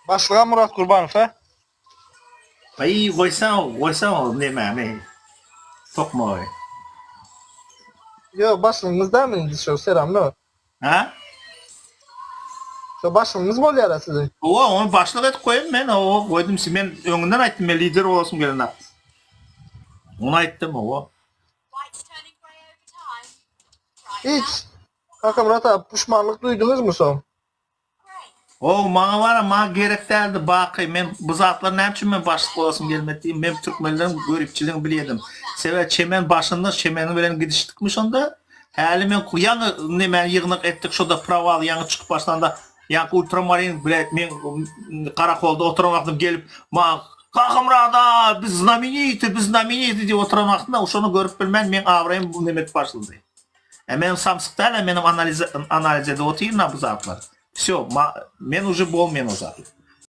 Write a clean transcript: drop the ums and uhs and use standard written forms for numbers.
Başlygam Murat Gurbanow hä? Aý goýsaň goýsaň o nemäni tokmagy. Ýok başlygyňyz dämi indi şo seramno? Hä? Şo başlygyňyz bolýara siziň. Hawa ony başlyk edip goýan men hawa goýdum men öňünden aýtdym men lider bolasym gelenok. Ony aýtdym hawa. Hiç Kakamyrat aga puşmanlyk duýduňyzmy soň? Ow maňa bara maňa gerek däldi Baky men bu zatlar näme üçin men başlyk bolasym gelmedi diýim men türkmenleriň göripçiligini bilýedim sebäbi çemen başynda çemeniň bilen gidişdikmi şonda häli men ýaňy nemäni ýygnak etdik şoda prowal ýaňy çykyp başlanda ýaňky ultramarin bile men garakolda oturan wagtym gelip maňa Kakamyrada biz znameniti biz znameniti diýip oturan wagtynda şony görüp bilmän meň abraýym neme edip başlady. E men samsyk däl-ä menem analiz analiz edip otyryn-a bu zatlar. Wsýo, ma men uje bolmaýan o zat.